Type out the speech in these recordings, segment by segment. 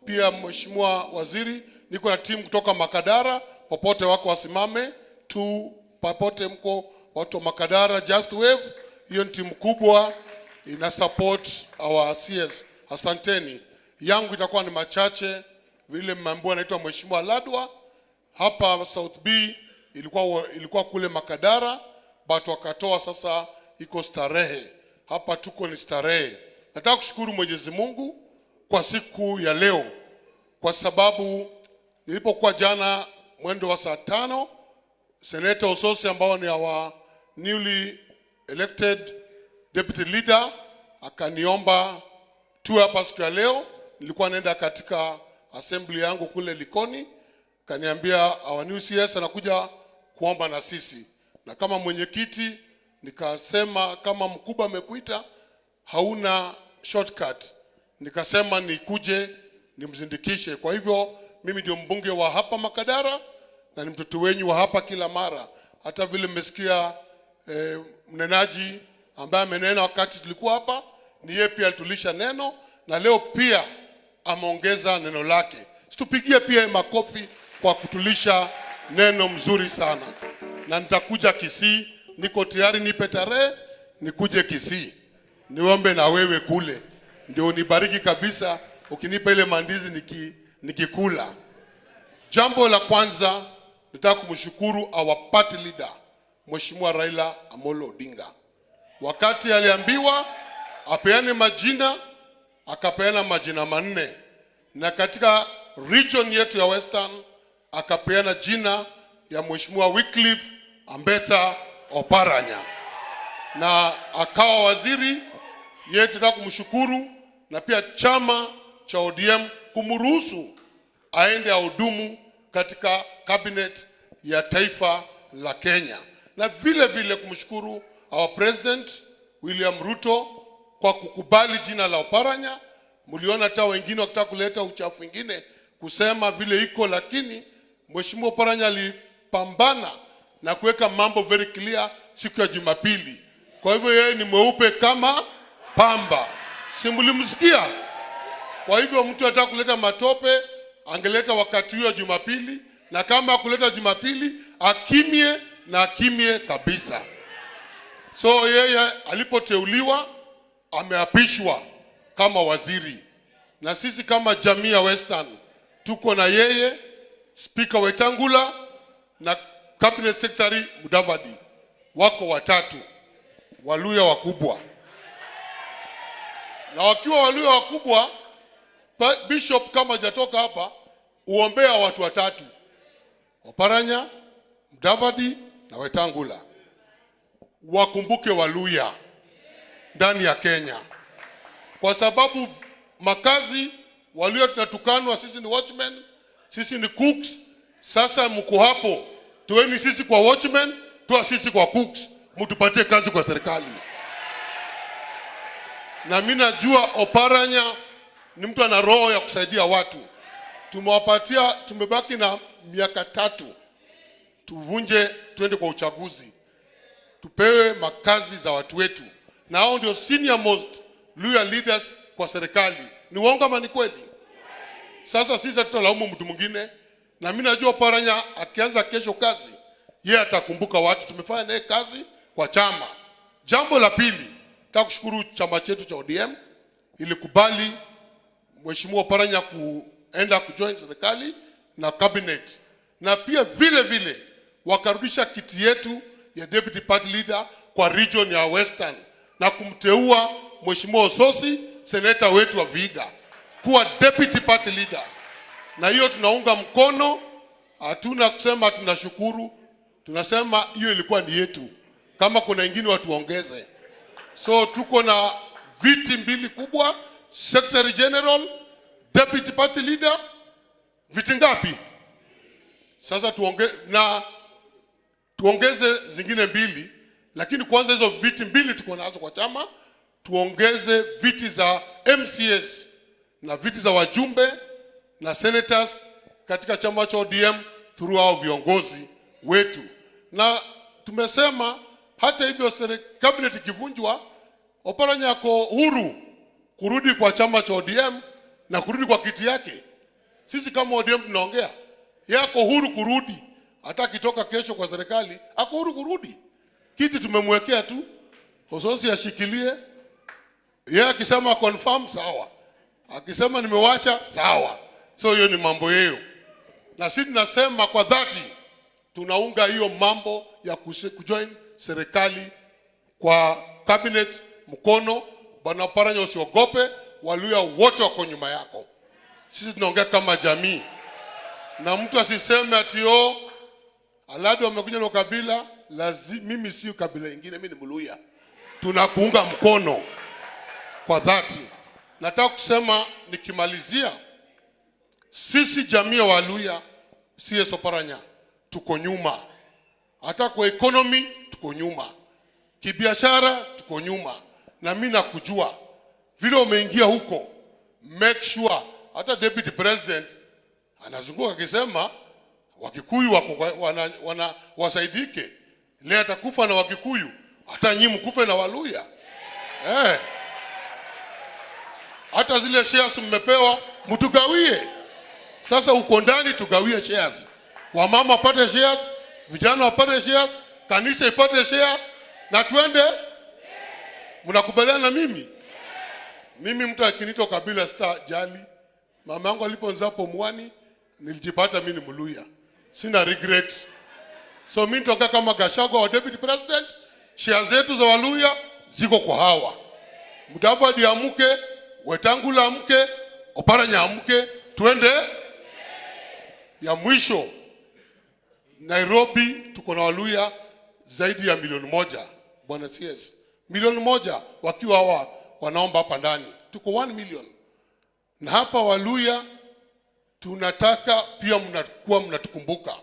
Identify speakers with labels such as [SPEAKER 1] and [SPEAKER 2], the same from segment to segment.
[SPEAKER 1] Pia Mheshimiwa Waziri, niko na timu kutoka Makadara, popote wako wasimame tu, popote mko watu wa Makadara, just wave. Hiyo ni timu kubwa ina support our CS. Asanteni. Yangu itakuwa ni machache, vile mmeambiwa naitwa Mheshimiwa Ladwa. Hapa South B ilikuwa kule Makadara, but wakatoa sasa iko Starehe. Hapa tuko ni Starehe. Nataka kushukuru Mwenyezi Mungu kwa siku ya leo, kwa sababu nilipokuwa jana mwendo wa saa 5, Senator Osotsi ambao ni our newly elected deputy leader akaniomba tuwe hapa siku ya leo. Nilikuwa naenda katika assembly yangu kule Likoni, kaniambia our new CS anakuja kuomba na sisi, na kama mwenyekiti nikasema kama mkubwa amekuita hauna shortcut, nikasema nikuje nimzindikishe. Kwa hivyo mimi ndio mbunge wa hapa Makadara na ni mtoto wenyu wa hapa kila mara. Hata vile mmesikia mnenaji ambaye amenena wakati tulikuwa hapa, ni yeye pia alitulisha neno, na leo pia ameongeza neno lake. Situpigie pia makofi kwa kutulisha neno mzuri sana. Na nitakuja Kisii, niko tayari, nipe tarehe nikuje Kisii niombe na wewe kule, ndio unibariki kabisa ukinipa ile mandizi nikikula. Jambo la kwanza nataka kumshukuru our party leader Mheshimiwa Raila Amolo Odinga. Wakati aliambiwa apeane majina, akapeana majina 4, na katika region yetu ya Western akapeana jina ya Mheshimiwa Wycliffe Ambetsa Oparanya, na akawa waziri. Yeye tunataka kumshukuru, na pia chama cha ODM kumruhusu aende ahudumu katika cabinet ya taifa la Kenya. Na vile vile kumshukuru our president William Ruto kwa kukubali jina la Oparanya. Mliona hata wengine wakitaka kuleta uchafu mwingine kusema vile iko, lakini Mheshimiwa Oparanya alipambana na kuweka mambo very clear siku ya Jumapili. Kwa hivyo yeye ni mweupe kama pamba. Si mlimsikia? Kwa hivyo mtu anataka kuleta matope angeleta wakati huo Jumapili, na kama kuleta Jumapili akimie na akimie kabisa. So yeye alipoteuliwa ameapishwa kama waziri, na sisi kama jamii ya Western tuko na yeye, Speaker Wetangula na Cabinet Secretary Mudavadi, wako watatu Waluya wakubwa. Na wakiwa Waluya wakubwa, Bishop kama hajatoka hapa uombea watu watatu, Oparanya, Mudavadi na Wetangula, wakumbuke Waluya ndani ya Kenya, kwa sababu makazi Waluya tunatukanwa, sisi ni watchmen, sisi ni cooks. Sasa mko hapo, tueni sisi kwa watchmen, toa sisi kwa cooks, mtupatie kazi kwa serikali. Na mimi najua Oparanya ni mtu ana roho ya kusaidia watu. Tumewapatia, tumebaki na miaka 3 tuvunje twende kwa uchaguzi, tupewe makazi za watu wetu, na hao ndio senior most Luya leaders kwa serikali. Ni uongo ama ni kweli? Sasa sisi tutalaumu mtu mwingine, na mimi najua Oparanya akianza kesho kazi, yeye atakumbuka watu tumefanya naye kazi kwa chama. Jambo la pili, nataka kushukuru chama chetu cha ODM ilikubali Mheshimiwa Oparanya kuenda kujoin serikali na cabinet, na pia vile vile wakarudisha kiti yetu ya deputy party leader kwa region ya Western na kumteua Mheshimiwa Osotsi, seneta wetu wa Vihiga, kuwa deputy party leader. Na hiyo tunaunga mkono, hatuna kusema tunashukuru, tunasema hiyo ilikuwa ni yetu, kama kuna wengine watuongeze. So tuko na viti 2 kubwa, Secretary General, Deputy Party Leader, viti ngapi? Sasa na tuongeze zingine 2, lakini kwanza hizo viti 2 tuko nazo kwa chama, tuongeze viti za MCS na viti za wajumbe na senators katika chama cha ODM through our viongozi wetu. Na tumesema hata hivyo cabinet ikivunjwa, Oparanya ako huru kurudi kwa chama cha ODM na kurudi kwa kiti yake. Sisi kama ODM tunaongea, yeye ako huru kurudi, hata akitoka kesho kwa serikali ako huru kurudi. Kiti tumemwekea tu, Osotsi ashikilie. Yeye akisema confirm, sawa, akisema nimewacha, sawa. So hiyo ni mambo yeyo, na sisi tunasema kwa dhati tunaunga hiyo mambo ya kujoin serikali kwa cabinet mkono. Bwana Oparanya, usiogope, Waluya wote wako nyuma yako. Sisi tunaongea kama jamii, na mtu asiseme ati oh, Alado amekuja na kabila. Mimi sio kabila ingine, mimi ni Mluya. Tunakuunga mkono kwa dhati. Nataka kusema nikimalizia, sisi jamii ya Waluya, CS Oparanya, tuko nyuma. Hata kwa economy tuko nyuma, kibiashara tuko nyuma, na mimi nakujua vile umeingia huko, make sure hata deputy president anazunguka akisema Wakikuyu wako wana wasaidike. Leo atakufa na Wakikuyu, hata nyinyi mkufe na Waluya eh. Hata zile shares mmepewa mtugawie. Sasa uko ndani, tugawie shares, wamama wapate shares, vijana wapate shares, kanisa ipate share na twende. Mnakubaliana na mimi? Mimi mtu akiniita kabila sitajali. Mama yangu aliponzaa Pumwani nilijipata mimi ni Mluya, sina regret. So mimi nitoka kama Gachagua wa deputy president, share zetu za Waluya ziko kwa hawa. Mudavadi amuke, Wetangula amuke, Oparanya amuke, twende. Ya mwisho, Nairobi tuko na Waluya zaidi ya 1 milioni, bwana CS, 1 milioni wakiwa hawa wanaomba hapa ndani, tuko 1 million. Na hapa Waluya tunataka pia mnakuwa mnatukumbuka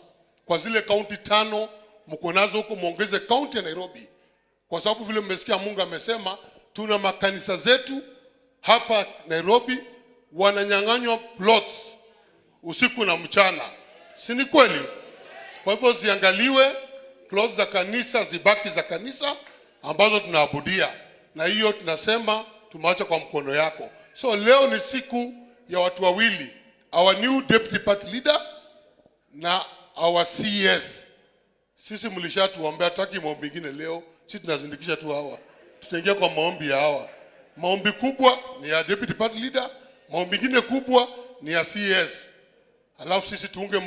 [SPEAKER 1] kwa zile kaunti tano mko nazo huko, muongeze kaunti ya Nairobi, kwa sababu vile mmesikia Mungu amesema tuna makanisa zetu hapa Nairobi wananyang'anywa plots usiku na mchana, si ni kweli? Kwa hivyo ziangaliwe plots za kanisa, zibaki za kanisa ambazo tunaabudia, na hiyo tunasema tumeacha kwa mkono yako. So leo ni siku ya watu wawili, our new deputy party leader na our CS. Sisi mlishatuombea, hatutaki maombi ingine leo. Sisi tunazindikisha tu hawa, tutaingia kwa maombi ya hawa. Maombi kubwa ni ya deputy party leader, maombi ingine kubwa ni ya CS, alafu sisi tuunge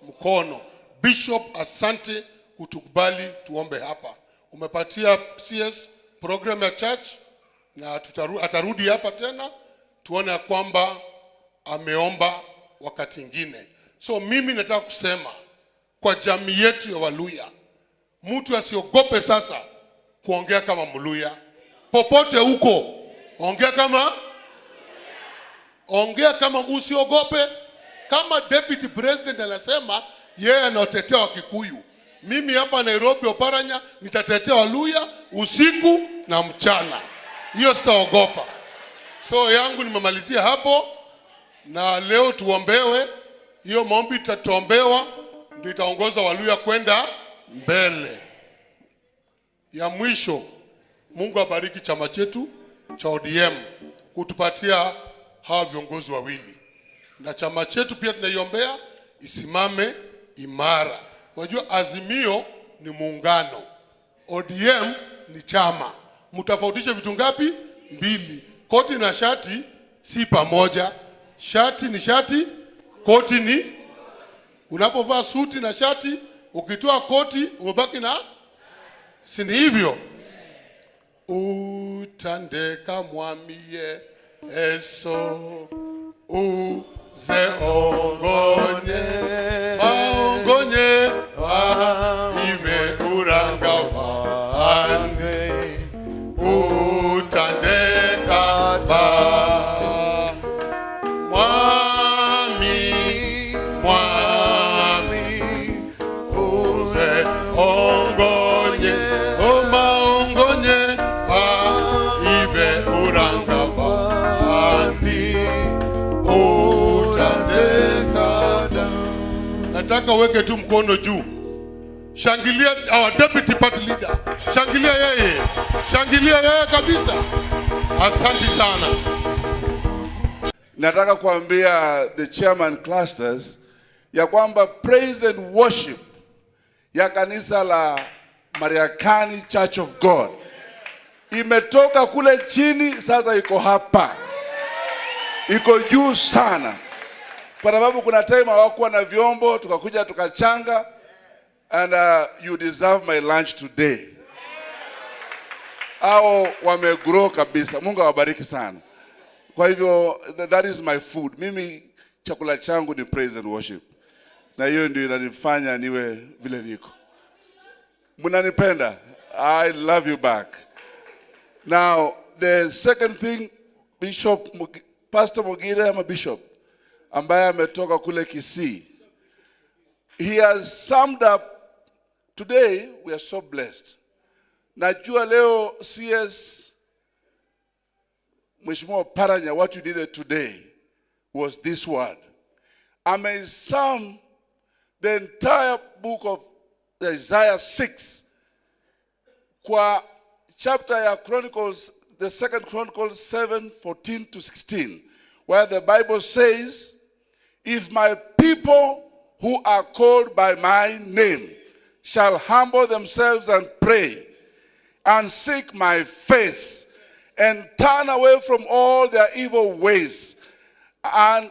[SPEAKER 1] mkono. Bishop, asante kutukubali tuombe hapa. Umepatia CS program ya church na atarudi hapa tena tuone ya kwamba ameomba wakati ingine. So mimi nataka kusema kwa jamii yetu ya Waluya, mtu asiogope sasa kuongea kama Mluya popote huko, ongea kama usiogope. Kama deputy president anasema yeye anatetea Wakikuyu, mimi hapa Nairobi Oparanya nitatetea Waluya usiku na mchana, hiyo sitaogopa. So yangu nimemalizia hapo, na leo tuombewe. Hiyo maombi tutatuombewa, ndio itaongoza Waluya kwenda mbele. Ya mwisho, Mungu abariki chama chetu cha ODM kutupatia hawa viongozi wawili, na chama chetu pia tunaiombea isimame imara. Unajua Azimio ni muungano, ODM ni chama. Mtafautishe vitu ngapi? Mbili. Koti na shati si pamoja. Shati ni shati, koti ni, unapovaa suti na shati, ukitoa koti umebaki na, si ni hivyo? Utandeka mwamie eso uze ongonye maongonye wa ive uranga wande utandeka ba mwami mwami uze ongonye omaongonye ba ive uranga wandi utandeka da. Nataka uweke tu mkono juu. Shangilia our deputy party leader. Shangilia yeye. Shangilia yeye kabisa. Asante sana.
[SPEAKER 2] Nataka kuambia the chairman clusters ya kwamba praise and worship ya kanisa la Mariakani Church of God imetoka kule chini, sasa iko hapa, iko juu sana, kwa sababu kuna time hawakuwa na vyombo, tukakuja tukachanga, and you deserve my lunch today. Hao wamegrow kabisa. Mungu awabariki sana. Kwa hivyo that is my food. Mimi chakula changu ni praise and worship, na hiyo ndio inanifanya niwe vile niko. Mnanipenda? I love you back. Now the second thing, Bishop Pastor Mogire ama Bishop ambaye ametoka kule Kisii, he has summed up today. We are so blessed. Najua leo CS Mheshimiwa Oparanya, what you needed today was this word. I may sum the entire book of Isaiah 6 kwa chapter ya Chronicles, the second Chronicles 7, 14 to 16, where the Bible says, if my people who are called by my name shall humble themselves and pray and seek my face and turn away from all their evil ways, and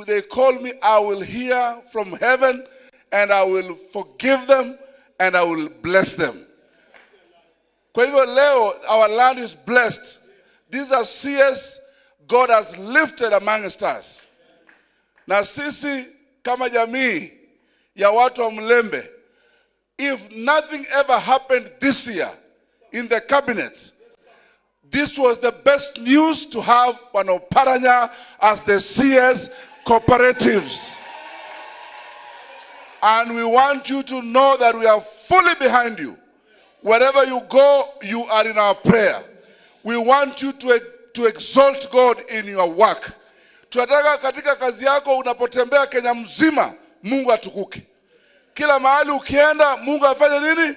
[SPEAKER 2] they call me, I will hear from heaven and I will forgive them and I will bless them. Kwa hivyo leo our land is blessed. These are CS God has lifted amongst us. Na sisi kama jamii ya watu wa Mulembe, if nothing ever happened this year in the cabinet, this was the best news to have Bwana Oparanya as the CS cooperatives. And we want you to know that we are fully behind you. Wherever you go, you are in our prayer. We want you to exalt God in your work. Tunataka katika kazi yako unapotembea Kenya mzima, Mungu atukuke. Kila mahali ukienda, Mungu afanye nini?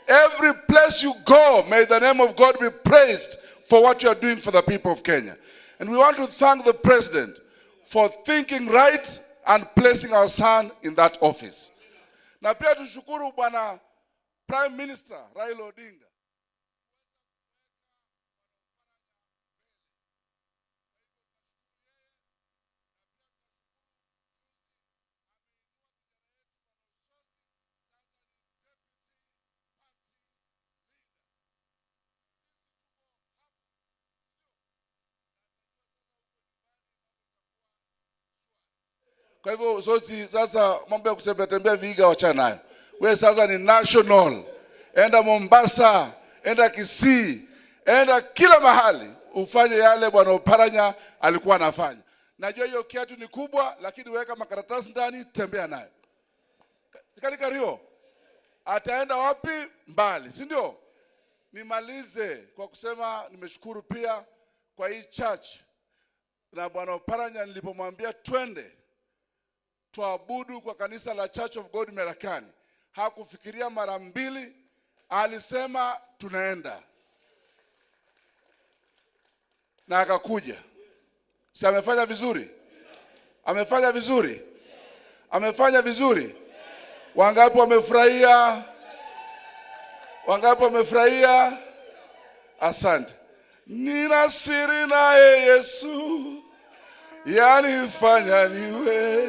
[SPEAKER 2] Every place you go, may the name of God be praised for what you are doing for the people of Kenya. And we want to thank the president for thinking right and placing our son in that office. Na pia tushukuru Bwana Prime Minister Raila Odinga. Kwa hivyo sote sasa mambo ya kutembea tembea Vihiga wachana nayo. Wewe sasa ni national. Enda Mombasa, enda Kisii, enda kila mahali ufanye yale Bwana Oparanya alikuwa anafanya. Najua hiyo kiatu ni kubwa, lakini weka makaratasi ndani, tembea nayo. Katika Rio ataenda wapi? Mbali, si ndio? Nimalize kwa kusema nimeshukuru pia kwa hii church na Bwana Oparanya nilipomwambia twende tuabudu kwa kanisa la Church of God Marekani, hakufikiria mara mbili, alisema tunaenda. Na akakuja. Si amefanya vizuri? Amefanya vizuri? Amefanya vizuri? Wangapi wamefurahia? Wangapi wamefurahia? Asante. Nina siri naye Yesu, yanifanya niwe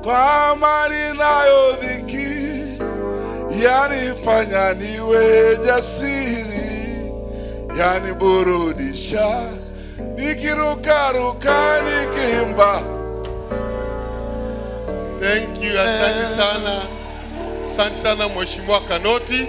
[SPEAKER 2] kwa amani nayo dhiki, yanifanya niwe jasiri, yaniburudisha nikirukaruka nikiimba.
[SPEAKER 1] Thank you, asante sana. Asante sana Mheshimiwa Kanoti.